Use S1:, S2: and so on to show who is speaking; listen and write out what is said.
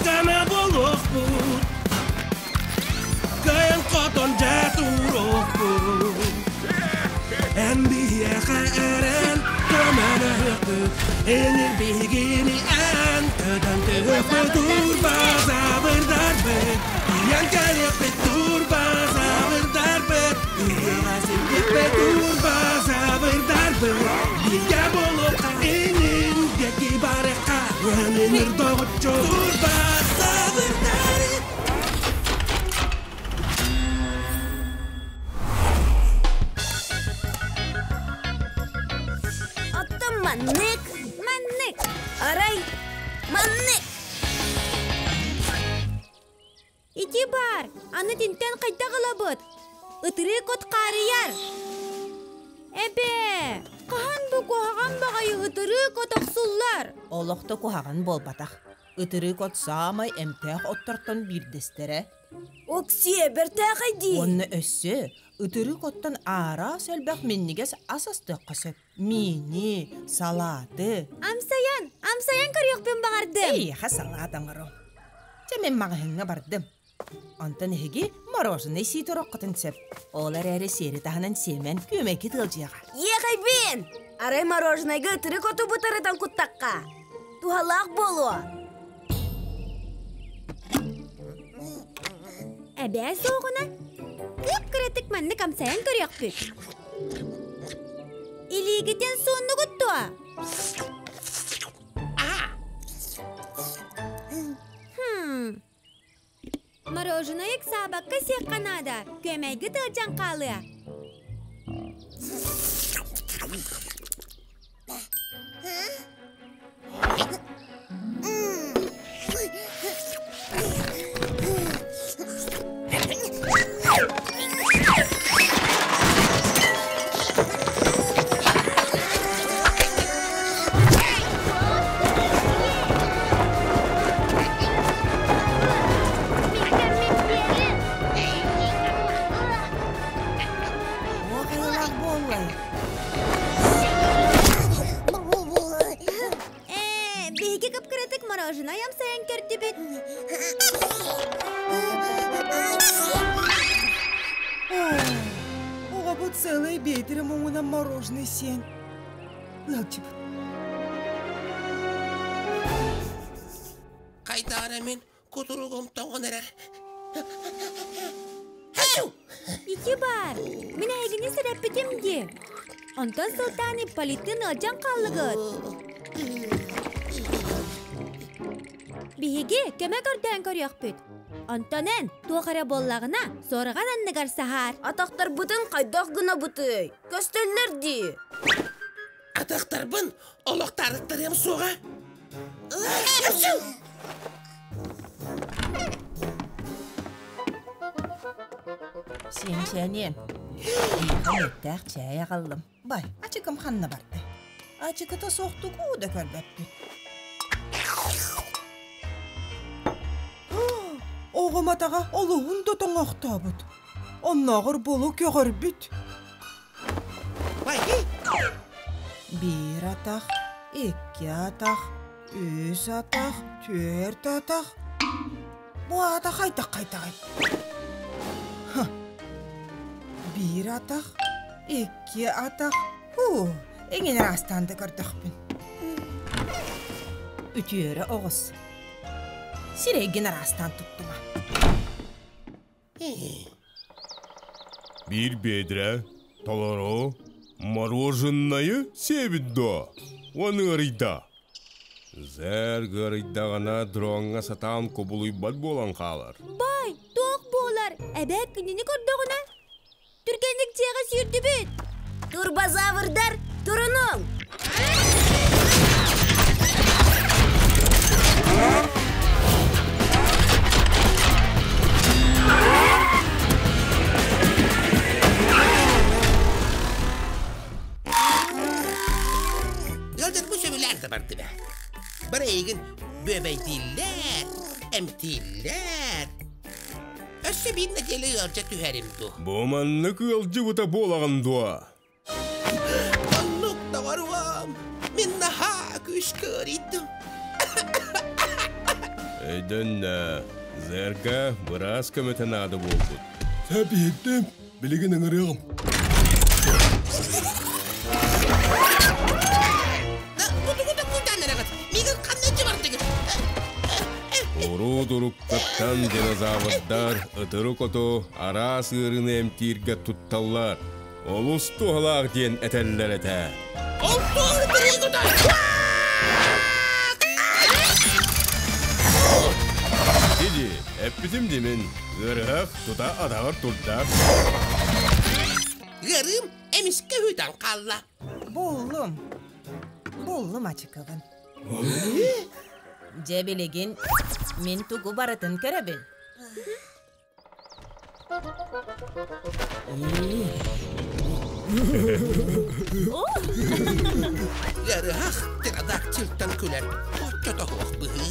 S1: Күүс-көмө буолуохпут, Кыайан-хотон дьэ туруохпут. Эн биһиэхэ эрэн көмөлөһүөхпүт, Энир биһигини эн көтөн түһүөхпүт. Турбазаврдарбыт, тиийэн кэлиэхпит. Турбазаврдарбыт, ыһыаҕа сирдиэхпит. Турбазаврдарбыт, бииргэ буолуохха, инин диэки барыахха, Өнүнүр доҕоччу Турбазаврдар.
S2: Оттон маннык, маннык, арай маннык.
S3: Ити баар, аны тинтэн хайдах ылабыт? Ытырыы кот хаарыйар. Эбээ, хаһан бу куһаҕан баҕайы ытырыы кот охсуллар?
S4: Олохто куһаҕан буолбатах. Ытырык от саамай эмтээх оттортон биирдэстэрэ.
S2: Оксиэ, бэртээхэй дии.
S4: Уонна өссө ытырык оттон араас элбэх минньигэс ас астыахха сөп. Миини, салааты.
S3: Амсайан, амсайан көрүөхпүн баҕардым.
S4: Эйиэхэ салаат оҥорум. Чэ, мин маҕаһыыҥҥа бардым. Онтон эһиги мороженай сии туроххутун сөп. Ол эрээри сиэри таһынан сиэмэн күөмэйгит ыалдьыаҕа.
S2: Иэхэйбин! Арай мороженайга ытырык оту бытарытан куттахха, туһалаах буолуо.
S3: Эбээ суоҕуна кып-кыратык маннык амсайан көрүөхпүт. Илиигитин сууннугут дуо? Хм. Мороженое ыксаабакка сиэххэ наада, күөмэйгит ыалдьан хаалыа.
S4: Туох айылаах буоллай?
S3: Ээ, биһиги кып-кыратык мороженое амсайан көрдүбүт.
S4: Оҕобут сыалай биэтирэ муҥунан мороженое сиэн ыалдьыбыт.
S1: Хайдаҕына мин кутуругум тоҥон эрэр.
S3: Ити баар, мин эһигини сэрэппитим дии. Онтон сылтаан Ипполиттыын ыалдьан хааллыгыт. Биһиги көмө көрдөөн көрүөхпүт. Онтон эн туох эрэ буоллаҕына, суорҕан анныгар саһаар.
S2: Атахтарбытын хайдах гынабытый? Көстөллөр дии.
S1: Атахтарбын олох таарыттарыам суоҕа.
S4: Сиэн-сиэниэм, эйиэхэ чээй аҕаллым. Бай, ачыкым ханна барда? Ачыкыта суохтугуу да көрбөппүн. Оҕом атаҕа олуһун да тоҥохтообут. Оннооҕор буолу көҕөрбүт. Биир атах, икки атах, үс атах, түөрт атах. Бу аата хайдах хайдаҕый? Биир атах, икки атах. Һуу, эҥин араастаан да көрдөхпүн. Үтүөрэ оҕус. Сирэйгин араастаан туттума.
S5: Биир биэдэрэ толору мороженнайы сиэбит дуо? Уон ыарыйда. Зэр ыарыйдаҕына дроҥҥа сатаан кубулуйбат буолан хаалар.
S3: Бай, туох буолар? Эбээ кинини көрдөҕүнэ түргэнник дьиэҕэ сүүрдүбүт.
S2: Турбозаврдар, турунуҥ!
S1: Ыалдьарбы сөбүлээн да бардыба. Бары эйигин бүөбэйдииллэр, эмтииллэр. Өссө биир нэдиэлэ ыалдьа түһэрим дуу.
S5: Бу маннык ыалдьыбыта буолаҕын дуо?
S1: Оннук доҕоруом, мин наһаа күүскэ ыарыйдым.
S5: Өйдөннө, Зерга быраас көмөтө наада буолбут.
S6: Сөп иһиттим, билигин ыҥырыаҕым.
S5: Урут-уруккаттан динозаврдар ытырык оту араас ыарыыны эмтииргэ тутталлар. Олус туһалаах диэн этэллэр этэ.
S1: Ол туох ытырыгытай?
S5: Диди, эппитим димин, ыарыһах тута атаҕар турда.
S1: Ыарыым эмискэ үтэн хаалла.
S4: Буллум. Буллум ачыкыбын. Дьэ билигин мин тугу барытын көрөбүн.
S1: Ыарыһах птеродактилтан күлэр, оччотоһуох быһыы.